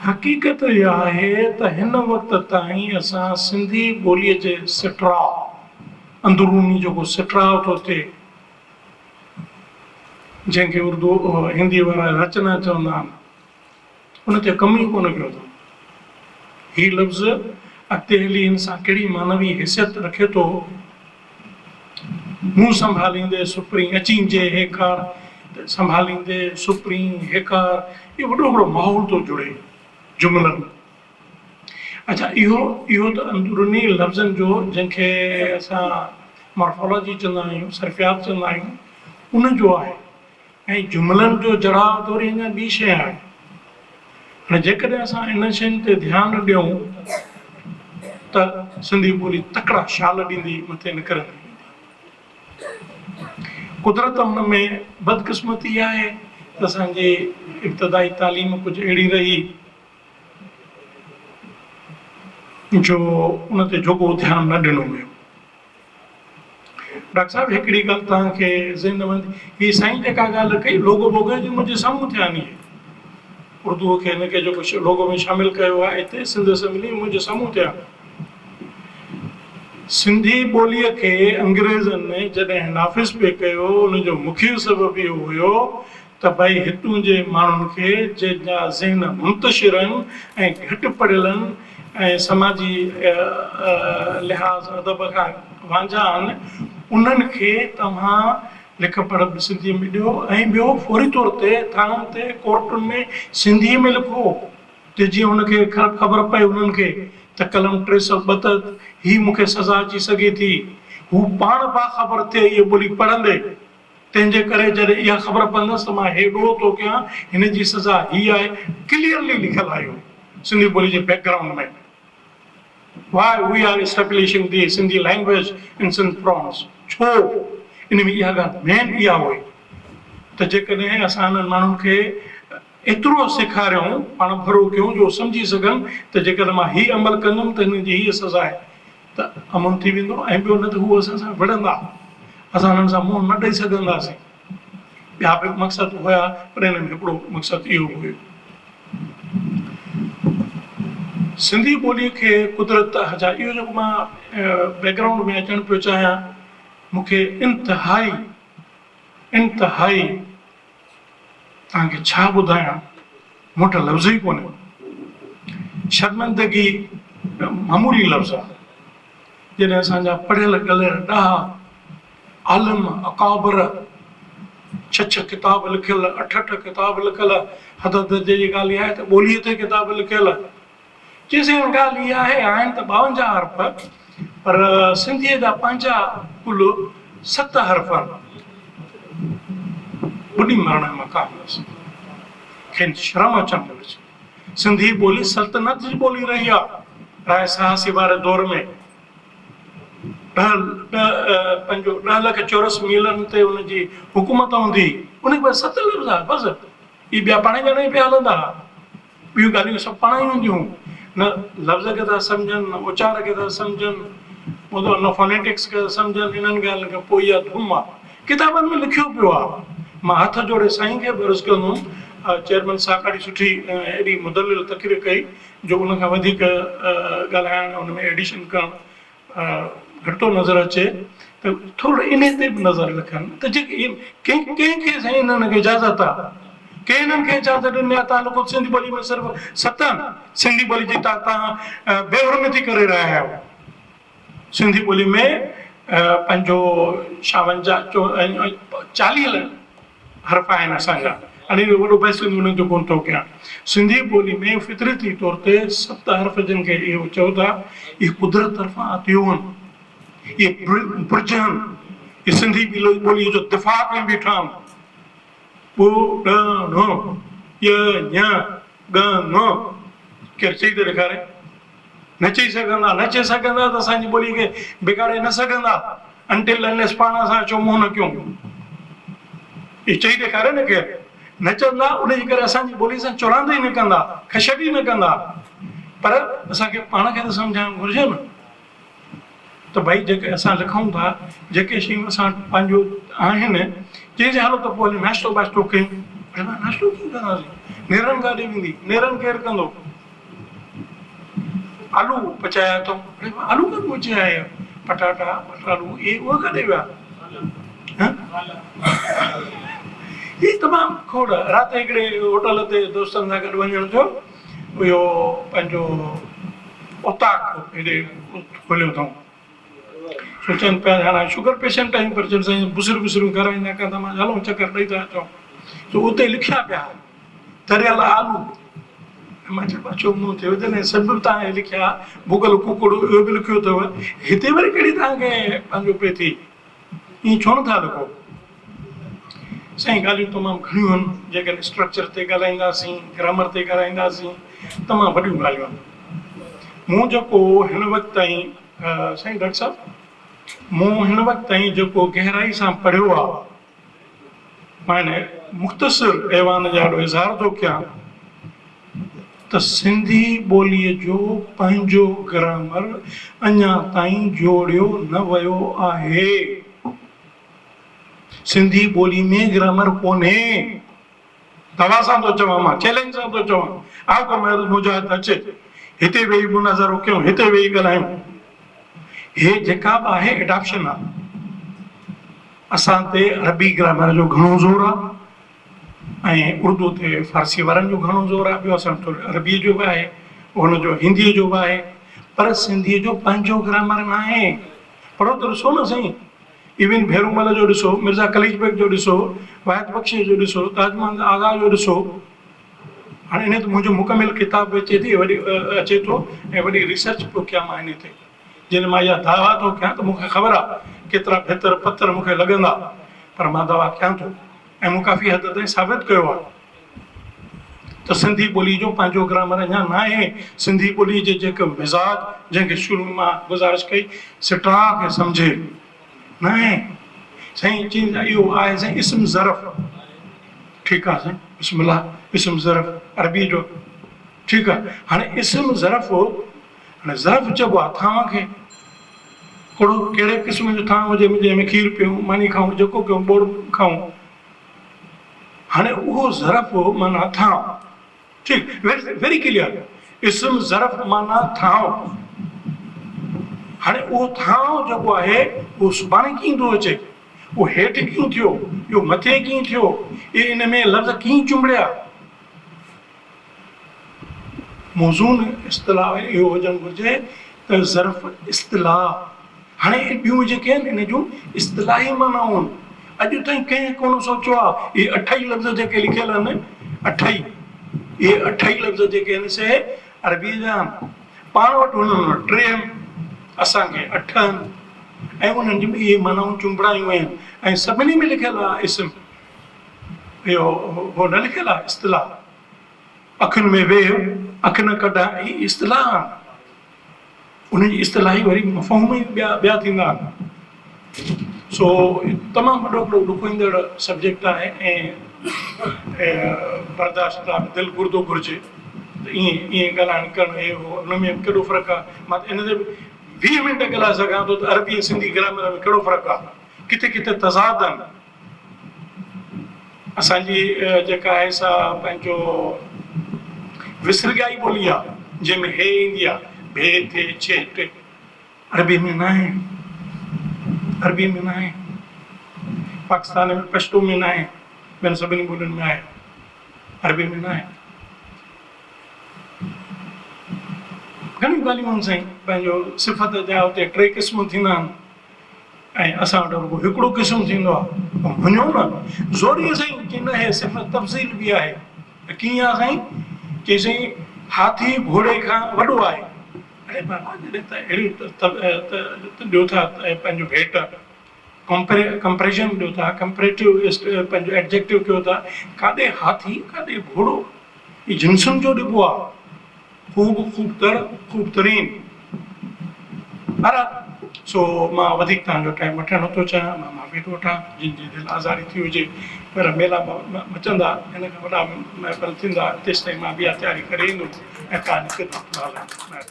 حقيقت اها آهي ته هن وقت تائين اسان سنڌي ٻوليء جي سٽراء، اندروني جيڪو سٽراء ٿو ٿئي، جنهن کي اردو هنديء وارا رچنا چوندا آهن، ان تي ڪم ئي ڪونه ڪيو اٿئون. هي لفظ اڳتي هلي هن سان ڪهڙي معنوي حيثيت رکي ٿو، مون سنڀاليندي سپرين اچين جي هيڪار ته سنڀاليندي سپرين هيڪار اهو وڏو هڪڙو ماحول ٿو جڙي جملن اڇا اهو اهو ته اندروني لفظن جو جنهن کي اسان مارفالاجي چوندا آهيون صرفيات چوندا آهيون ان جو آهي ۽ جملن جو جڙاء ته وري اڃا ٻي شيء آهي. هاڻي جيڪڏهن اسان انهن شين تي ڌيان ڏيون ته سنڌي ٻولي تڪڙا شال ڏيندي مٿي نڪرندي ويندي. قدرت ان ۾ بدقسمتي آهي ته اسان جي ابتدائي تعليم ڪجهه اهڙي رهي جو ان تي جوڳو ڌيان نه ڏنو ويو. ڊاڪٽر صاحب هڪڙي ڳالهه توهان کي ذهن ۾ هي سائين جيڪا ڳالهه ڪئي لوگو بوگي جي منهنجي سامهون ٿيا آهن اهي اردو کي هن کي جيڪو لوگو ۾ شامل ڪيو آهي هتي سنڌ اسيمبلي منهنجي سامهون ٿيا سنڌي ٻوليء کي انگريزن جڏهن نافذ پئي ڪيو ان جو مکيه سبب اهو هيو ته ڀئي هتون جي ماڻهن کي جن جا ذهن منتشر آهن ۽ گهٽ پڙهيل آهن ۽ سماجي لحاظ ادب کان وانجها آهن انهن کي توهان لک پڙهه به سنڌيء ۾ ڏيو ۽ ٻيو فوري طور تي ٿاڻن تي ڪورٽن ۾ سنڌيء ۾ لکو ته جيئن هن کي خبر پئي انهن کي ته قلم 302 تحت هي مون کي سزا اچي سگهي ٿي هو پاڻ باخبر ٿئي اهي ٻولي پڙهندي تنهن جي ڪري جڏهن اها خبر پوندس ته مان هي ڏوهه ٿو ڪيان، هن جي سزا هي آهي، ڪليئرلي لکيل آهي اهو سنڌي ٻولي جي back ground ۾، Why we are establishing the Sindhi language in Sindh province، ڇو؟ ان ۾ اها ڳالهه مين اها هئي ته جيڪڏهن اسان انهن ماڻهن کي ايترو سيکاريون، پاڻ ڀرو ڪيون جو سمجهي سگهن ته جيڪڏهن مان هي عمل ڪندم ته هنن جي هيء سزا آهي ته امن ٿي ويندو ۽ ٻيو نه ته هو اسان سان وڙهندا، اسان انهن سان منهن نه ڏئي سگهنداسين. ٻيا به مقصد هيا پر انهن ۾ هڪڙو مقصد اهو به هيو. سنڌي ٻوليء کي قدرت اڇا اهو جيڪو مان بيڪ گرائونڊ ۾ اچڻ پيو چاهيان مون کي انتهائي انتهائي توهان کي ڇا ٻڌايان، مون وٽ لفظ ئي ڪونهي. شرمندگي معمولي لفظ آهي. جڏهن اسان جا پڙهيل ڳڙهيل ڏاها، عالم، اڪابر، ڇهه ڇهه ڪتاب لکيل، اٺ اٺ ڪتاب لکيل، حد درجي جي ڳالهه اها آهي ته ٻوليء تي ڪتاب لکيل، چيسين ڳالهه اها آهي، آهن ته 52 حرف، پر سنڌيء جا پنهنجا ڪل ست حرف آهن. ٻڏي مرڻ جو مقام هيس. کين شرم اچڻ گهرجي. سنڌي ٻولي سلطنت جي ٻولي رهي آهي. راء سهاسي واري دور ۾ پنهنجو 10 لک چورس ميلن تي ان جي حڪومت هوندي هئي. ان کي بس ست لفظ ها، بس. اهي ٻيا پاڻهي ڄاڻي پيا هلندا ها. ٻيون ڳالهيون سڀ پاڻ ئي هونديون هيون. نه لفظ کي ٿا سمجهن، نه اچار کي ٿا سمجهن، ٻڌو نه فونيٽڪس کي ٿا سمجهن، انهن ڳالهين کان پوء اها ڌم آ. ڪتابن ۾ لکيو پيو آ. مان هٿ جوڙي سائين کي به عرض ڪندم، چيئرمين صاحب ڏاڍي سٺي ۽ ايڏي مدلل تقرير ڪئي جو ان کان وڌيڪ ڳالهائڻ ان ۾ ايڊيشن ڪرڻ گهٽ ٿو نظر اچي ته ٿورو انهي تي به نظر رکن ته جيڪي ڪنهن ڪنهن کي سائين انهن کي اجازت آ ڪنهن انهن کي اجازت ڏني آ تان لکو سنڌي ٻولي ۾ صرف ستن سنڌي ٻولي جي تان تان بي حرمتي ڪري رهيا آهيو سنڌي ٻولي ۾ پنهنجو شاونجا 40 حرف آهن اسان جا. هاڻي اهو وڏو بحث انهن تي ڪونه ٿو ڪيان. سنڌي ٻولي ۾ فطرتي طور تي ست حرف جن کي اهو چئو ٿا، اهي قدرت طرفان عطيو آهن. اهي برج آهن. اهي سنڌي ٻوليء جو دفاع ڪيون بيٺا آهن. ٻ، ڏ، ڻ، ڄ، ڃ، ڳ، ڱ. ڪير چئي ته ڏيکاري. نه چئي سگهندا. نه چئي سگهندا ته اسان جي ٻوليء کي بگاڙي نه سگهندا. انٽل انليس پاڻ اسان اچو منهن نه ڪيون. اهي چئي ڏيکاري نه ڪير. نه چوندا ان جي ڪري اسان جي ٻولي سان چوراند ئي نه ڪندا، کشٽ ئي نه ڪندا. پر اسان کي پاڻ کي ته سمجهائڻ گهرجي نه ته ڀائي جيڪي اسان لکون ٿا، جيڪي شيون اسان وٽ پنهنجون آهن، چئجي هلو ته پوء هلي ناشتو ٻاشتو ڪيون. ڀلا ناشتو ڪيئن ڪنداسين؟ نيرن ڪاڏي ويندي؟ نيرن ڪير ڪندو؟ آلو پچايا اٿئون. اڙي آلو ڪڏهن پچايا آهيو؟ پٽاٽا، بٽالو اهي اهي ڪاڏي ويا؟ هي تمام کوڙ. رات هڪڙي هوٽل تي دوستن سان گڏ وڃڻ ٿيو. اهو پنهنجو اوطاق هيڏي کوليو اٿئون. سو چون پيا هاڻ شگر پيشنٽ آهيون پر چون سائين بصريون بصريون کارائيندا ڪندا مان هلون چڪر ڏئي ٿا اچون. سو اتي لکيا پيا تريل آلو. مان چيو اچو مون ٿيو جڏهن سڀ به توهان لکيا ڀڳل ڪڪڙ اهو به لکيو اٿو هتي وري ڪهڙي توهان کي پنهنجو پئي ٿي. ائين ڇو نٿا لکو؟ سائين ڳالهيون تمام گهڻيون آهن جيڪڏهن اسٽرڪچر تي ڳالهائينداسين گرامر تي ڳالهائينداسين تمام وڏيون ڳالهيون آهن مون جيڪو هن وقت تائين سائين ڊاڪٽر صاحب مون هن وقت تائين جيڪو گهرائي سان پڙهيو آهي مان هن مختصر ايوان جي آڏو اظهار ٿو ڪيان ته سنڌي ٻوليء جو پنهنجو گرامر اڃا تائين جوڙيو نه ويو آهي. سنڌي ٻولي ۾ گرامر ڪونهي. دعويٰ سان ٿو چوان مان، چئلينج سان ٿو چوان، آء ڪو مهر مجاهد اچي هتي ويهي مناظرو ڪيون، هتي ويهي ڳالهايون. هي جيڪا به آهي اڊاپشن آهي. اسان تي عربي گرامر جو گهڻو زور آهي. ۽ اردو تي فارسي وارن جو گهڻو زور آهي، ٻيو اسان وٽ عربيء جو به آهي، هن جو هنديء جو به آهي، پر سنڌيء جو پنهنجو گرامر ناهي. پڙهو ته ڏسو نه سائين، ايون ڀيرومل جو ڏسو، مرزا قليچ بيگ جو ڏسو، واحد بخش جو ڏسو، تاج محمد آغا جو ڏسو. هاڻي انهيء تي منهنجو مڪمل ڪتاب به اچي ٿي، وڏي اچي ٿو ۽ وڏي ريسرچ پيو ڪيان مان انهيء تي. جنهن مان اها دعويٰ ٿو ڪيان ته مون کي خبر آهي ڪيترا ڀتر پٿر مون کي لڳندا، پر مان دعويٰ ڪيان ٿو. ۽ مون ڪافي حد تائين ثابت ڪيو آهي ته سنڌي ٻوليء جو پنهنجو گرامر اڃا ناهي. سنڌي ٻوليء جي جيڪو مزاج، جنهن کي شروع ۾ مان گذارش ڪئي، سٽاء کي سمجهي ناهي. سائين چين ته اهو آهي سائين اسم ظرف. ٺيڪ آهي سائين بسم الله اسم ظرف عربيء جو ٺيڪ آهي. هاڻي اسم ظرف هاڻي ظرف چئبو آهي ٿانء کي. ڪهڙو ڪهڙي قسم جو ٿانء هجي جنهن ۾ کير پيئون، ماني کائون، جيڪو ڪيون ٻوڙ کائون. هاڻي اهو ظرف معنيٰ ٿانء. ٺيڪ ويري ڪليئر اسم ظرف معنيٰ ٿانء. هاڻي اهو ٿانء جيڪو آهي اهو سڀاڻي ڪيئن ٿو اچي؟ اهو هيٺ ڪيئن ٿيو؟ اهو مٿي ڪيئن ٿيو؟ اهي ان ۾ لفظ ڪيئن چنبڙيا؟ موزون اصطلاح اهو هجڻ گهرجي ته ظرف اصطلاح هاڻي اهي ٻيون جيڪي آهن ان جون اصطلاحي معنائون آهن. اڄ تائين ڪنهن ڪونه سوچيو آهي اهي اٺئي لفظ جيڪي لکيل آهن اٺئي اهي اٺئي لفظ جيڪي آهن سي عربيء جا آهن. پاڻ وٽ هنن وٽ ٽي آهن اسان کي اٺ آهن ۽ انهن جون اهي معنائون چنبڙايون ويون آهن ۽ سڀني ۾ لکيل آهي اسم اهو هو نه لکيل آهي اصطلاح. اکين ۾ ويهه، اک نه ڪڍان، هي اصطلاح آهن. انهن جي اصطلاحي وري مفهوم ئي ٻيا ٻيا ٿيندا آهن. سو تمام وڏو هڪڙو ڏکوئيندڙ سبجيڪٽ آهي ۽ برداشت لاء به دل گردو گهرجي ته ائين ائين ڳالهائڻ ڪرڻ هي هو ان ۾ به ڪيڏو فرق آهي. مان ته ان تي به 20 منٽ ڳالهائي سگهان ٿو ته عربي ۽ سنڌي گرامر ۾ ڪهڙو فرق آهي. ڪٿي ڪٿي تضاد آهن. اسان جي جيڪا آهي سا پنهنجو وسرڳائي ٻولي آ جنهن ۾ هي ايندي آ ڀي ٿي ڇي ٽي عربي ۾ ناهي عربي ۾ ناهي پاڪستان ۾ پشتو ۾ ناهي ٻين سڀني ٻولين ۾ آهي عربي ۾ ناهي گهڻيون ڳالهيون آهن سائين پنهنجو صفت جا اتي ٽي قسم ٿيندا آهن ۽ اسان وٽ رڳو هڪڙو قسم ٿيندو آهي. مڃو نه زوريء سائين چي نه هي صفت تفضيل به آهي ته ڪيئن آهي سائين؟ چي سائين هاٿي گهوڙي کان وڏو آهي. اڙي بابا جڏهن ته اهڙيون ڏيو ٿا پنهنجو ڀيٽ ڪمپريزن ڏيو ٿا ڪمپريٽو پنهنجو ايڊجيڪٽو ڪيو ٿا ڪاڏي هاٿي ڪاڏي گهوڙو هي جنسن جو ڏبو آهي. خوب خوب تر خوب ترين بهرحال سو مان وڌيڪ توهان جو ٽائيم وٺڻ نٿو چاهيان مان معافي ٿو وٺان جن جي دل آزاري ٿي هجي پر ميلا مچندا ان کان وڏا محفل ٿيندا تيستائين مان به اها تياري ڪري ايندم ۽ توهان جي خدمت ۾ حاضر هوندس.